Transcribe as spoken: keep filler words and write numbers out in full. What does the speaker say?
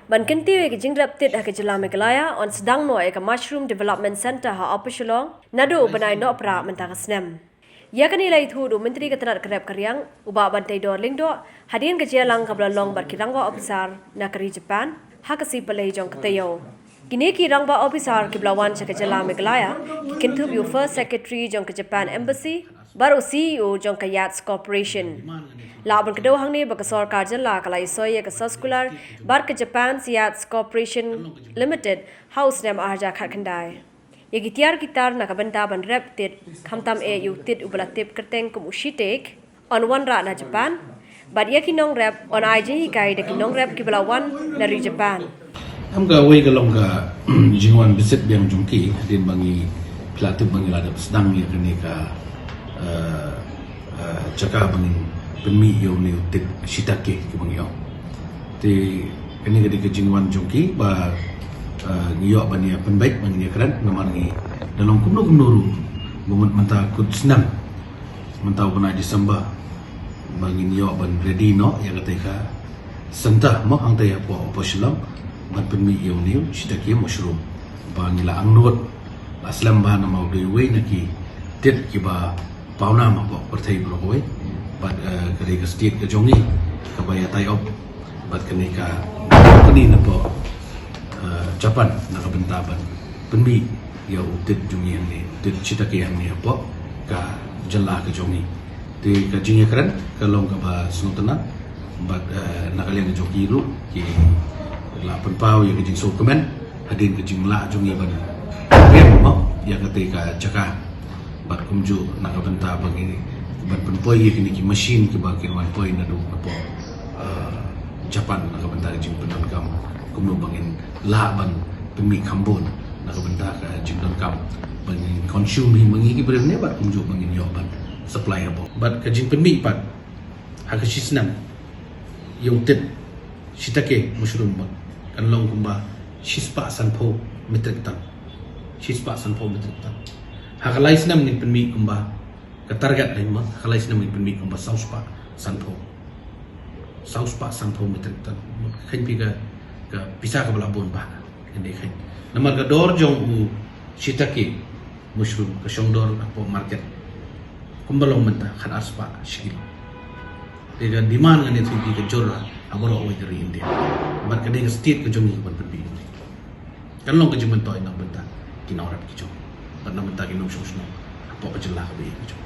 Ban kyntiew ïa ka jingrep tit ha ka jylla Meghalaya, yn sdang noh ïa ka Mushroom Development Centre ha Upper Shillong naduh u bnai Nohprah mynta ka snem. Ïa kane la ïathuh da u Myntri ka tnad ka rep ka riang, u Bah Banteidor Lyngdoh, hadien ka jingïalang kaba la long bad ki rangbah ophisar na ka ri Japan ha ka sngi Palei jong ka taïew. Kine ki rangbah ophisar kiba la wan sha ka jylla Meghalaya ki kynthup ïa u First Secretary jong ka Japan Embassy bad u C E O jong ka Yates Corporation. Lah ban kdew hangne ba ka sorkar jylla ka la ïasoi ïa ka circular bad ka Japan Yates Corporation Limited ha u snem ar hajar khatkhyndai. Ïa ki tiar ki tar na ka bynta ban rep tit, khamtam eh ïa u tit uba la tip kyrteng kum u shiitake, yn wanrah na Japan, bad ïa ki nongrep yn ai jinghikai da ki nongrep kiba la wan na ri Japan. Em, kawei ka long ka jingwan bishit biang jong ki, hadien ba ngi, phi la tip ba ngi la dep sdang ïa kane ka, eh, eh, jaka ba ngin pynmih ïa une u tit shiitake kaba ngi ong. Te kane ka dei ka jingwan jong ki ba, eh, ngi ïoh ban ïa pynbeit, ba ngin ïa kren, namar ngi da long kumno kumno ruh, ba mut mynta kut snem, mynta u bnai December, ba ngin ïoh ban ready noh ïa katei ka centre mo hangtei hapoh Upper Shillong, ban pynmih ïa une u shiitake mushroom. Ba ngi la angnud, la slem bha namar u dei uwei na ki tit kiba pawnam hapoh pyrthei baroh kawei. Bad, eh, ka dei ka state ka jong ngi kaba ïa tie up bad kane ka company napoh, eh, Japan na ka bynta ban pynmih ïa u tit jong ngi hangne, u tit shiitake hangne hapoh ka jylla ka jong ngi. Te ka jingïakren ka long kaba sngewtynnat bad, eh, na ka liang ka jong ki ruh ki la pynpaw ïa ka jingsngewkmen hadien ka jinglah jong ngi ban pynpaw ïa katei ka jaka. Bad kumjuh na ka bynta ba ngi ban pynpoi ïa kine ki machine kiba kin wan poi naduh hapoh, eh, Japan na ka bynta ka jingpyndonkam, kumno ba ngin lah ban pynmih kham bun na ka bynta ka jingdonkam ba ngin consume hi ma ngi ki briew ne, bad kumjuh ba ngin ïoh ban supply hapoh. Bad ka jingpynmih pat ha ka shi snem ïa u tit shiitake mushroom bad kan long kumba shispah sanphew metric ton. Shispah sanphew metric ton. Ha ka lai snem ngin pynmih kumba, ka target lane mo, ha ka lai snem ngin pynmih kumba sawspah sanphew. Sawspah sanphew metric ton. Kheiñ phi ka, ka pisa kaba la bun bha. Ngan dei kheiñ. Namar ka dor jong u shiitake mushroom ka shong dor hapoh market kumba long mynta khatar spah shi kilo. Te ka demand ngan ïathuh ïa phi ka jur ha baroh kawei ka ri India. Bad ka dei ka state ka jong ngi kaban pynmih. Kan long ka jingmyntoi na ka bynta ki nongrep ki jong, bad na ka bynta ki nongshong shnong hapoh ka jylla kaba ïeit ka jong.